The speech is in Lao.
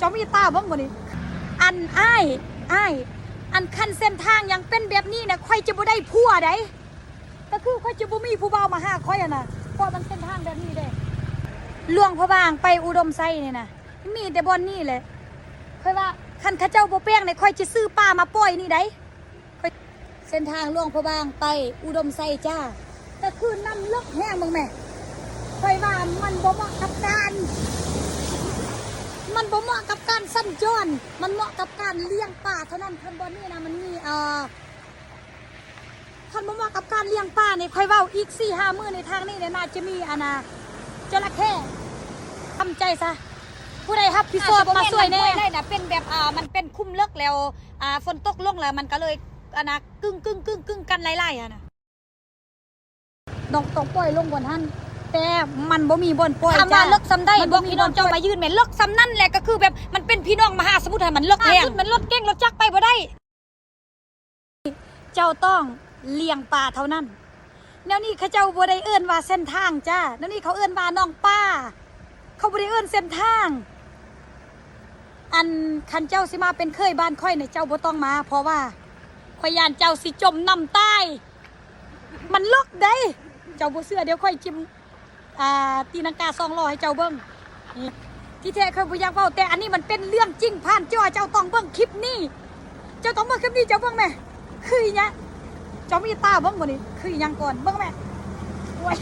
ເຈົ້າມີຕາເບິ່ງບໍ່ນີ້? ອັນ ອ້າຍ ອ້າຍ ອັນ ຄັນເສັ້ນທາງຍັງເປັນແບບນີ້ນະ ຂ້ອຍຈະບໍ່ໄດ້ຜົວໃດ ກໍຄືຂ້ອຍຈະບໍ່ມີຜູ້ບ່າວມາຫາຂ້ອຍຫັ້ນນະ ເພາະມັນເສັ້ນທາງແບບນີ້ເດ້. ຫຼວງພະບາງໄປອຸດົມໄຊນີ້ນະ ມີແຕ່ບ່ອນນີ້ແຫຼະ. ຂ້ອຍວ່າຄັນເຂົາເຈົ້າບໍ່ແປງນີ້ ຂ້ອຍຈະຊື້ປາມາປ່ອຍນີ້ໃດ. ເສັ້ນທາງຫຼວງພະບາງໄປອຸດົມໄຊຈ້າ ກໍຄືນ້ຳເລິກແຮງ ເບິ່ງແມະ. ຂ້ອຍວ່າມັນບໍ່ເໝາະກັບການ ມັນບໍ່ເໝາະກັບການສັນຈອນ ມັນເໝາະກັບການລ້ຽງປາເທົ່ານັ້ນ. ຄັນບ່ອນນີ້ນະ ມັນມີ ເອີ ຄັນບໍ່ເໝາະກັບການລ້ຽງປານີ້ ຂ້ອຍເວົ້າອີກສີ່ຫ້າມື້ໃນທາງນີ້ນີ້ ໜ້າຈະມີ ອັນນະ ຈະລະເຂ້. ທຳໃຈຊະ ຜູ້ໃດຮັບຜິດຊອບມາຊ່ວຍແດ່. ອາດຈະບໍ່ແມ່ນນ້ຳຫ້ວຍໄດ້ນະ ເປັນແບບ ອ່າ ມັນເປັນຂຸມເລິກແລ້ວ ອ່າ ຝົນຕົກລົງແລ້ວ ມັນກໍເລີຍ ອັນນະ ກຶ້ງໆໆກັນຫຼາຍໆຫັ້ນນະ. ນ້ອງຕ້ອງປ່ອຍລົງບ່ອນຫັ້ນ ແຕ່ມັນບໍ່ມີບ່ອນປ່ອຍ. ຖາມວ່າເລິກສ່ຳໃດ? ບອກພີ່ນ້ອງເຈົ້າມາຢືນແມ່ນເລິກສ່ຳນັ້ນແຫຼະ ກໍຄືແບບມັນເປັນພີ່ນ້ອງມະຫາສະໝຸດຫັ້ນ ມັນເລິກແຮງ ມັນລົດເກັງລົດຈັກໄປບໍ່ໄດ້. ເຈົ້າຕ້ອງລ້ຽງປາເທົ່ານັ້ນ. ແນວນີ້ເຂົາເຈົ້າບໍ່ໄດ້ເອີ້ນວ່າເສັ້ນທາງຈ້າ ແນວນີ້ເຂົາເອີ້ນວ່າໜອງປາ ເຂົາບໍ່ໄດ້ເອີ້ນເສັ້ນທາງ. ອັນ ຄັນເຈົ້າຊິມາເປັນເຂີຍບ້ານຂ້ອຍນີ້ ເຈົ້າບໍ່ຕ້ອງມາ ເພາະວ່າຂ້ອຍຢ້ານເຈົ້າຊິຈົມນ້ຳຕາຍ ມັນເລິກເດ້. ເຈົ້າບໍ່ເຊື່ອ ດຽວຂ້ອຍຈິ້ມ ອ່າ ຕີລັງກາສອງລໍ້ໃຫ້ເຈົ້າເບິ່ງ. ທີ່ແທ້ຂ້ອຍບໍ່ຢາກເວົ້າ ແຕ່ອັນນີ້ມັນເປັນເລື່ອງຈິງຜ່ານຈໍ້. ເຈົ້າຕ້ອງເບິ່ງຄລິບນີ້ ເຈົ້າຕ້ອງເບິ່ງຄລິບນີ້. ເຈົ້າເບິ່ງແມະ ຄືອີຫຍັງ? ເຈົ້າມີຕາເບິ່ງບໍ່ນີ້? ຄືອີຫຍັງກ່ອນ? ເບິ່ງແມະ ໂອ້ຍ.